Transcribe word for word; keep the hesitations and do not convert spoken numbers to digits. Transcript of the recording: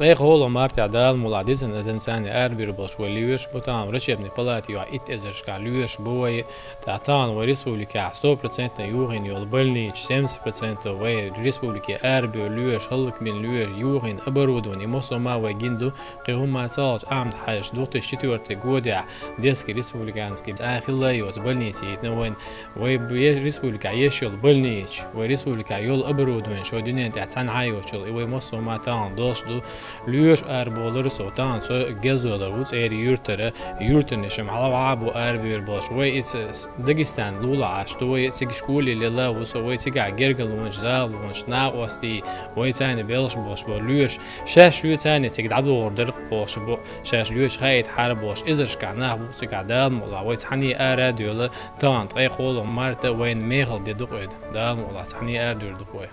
Ткъе кхоалагӀа мартехь Дала мукъ лахь дезан адам царна арабевр болуш вай лоьраш бу, тахана врачебный палата юкъахь итт эзаршкахь лоьраш бу вай. Ткъа тахана вай республикехь сто процентов юхийна йолу больничаш, семьдесят процентов вай республике арабевр лоьраш, хӀаллакбина лоьраш, юхийна оборудование, массо а ма вай гина ду, кхин хӀумма ца хилча, Ахьмад-Хьаьжас две тысячи четвёртый годехь детский республиканский цхьа а хилла йоцу больница йитина вайна. Вай б-, е-, республикехь еш йолу больничаш, вай республикехь йолу оборудование, шо дуьнен тӀехь цхьаьнахьа йоцуш йолу, и вай массо а ма тахана долуш ду. Лоьраш арабовлар, со тахана со герз долур ву ЦӀерий юьртара, юьртанаш-м хьалха а бу арабевр болуш. Вай иза Дагестан лулахь Ӏаш ду, вай цига школе лела а ву со, вай цигахь гергарлонаш, залонаш, накъостий, вай царна белхаш болуш бу лоьраш. Шаьш ю царна цига дӀадохур дара бохуш бу, шаьш лоьраш хаийтахьара бохуш, эзаршкахь нах бу цигахь, Дала мукъ лахь, вай цхьаьна ара а доьлла, тахана ткъе кхоалагӀа марта вайна мехала де ду-кх вай, Дала мукъ лахь, цхьаьна арадевр ду-кх вай.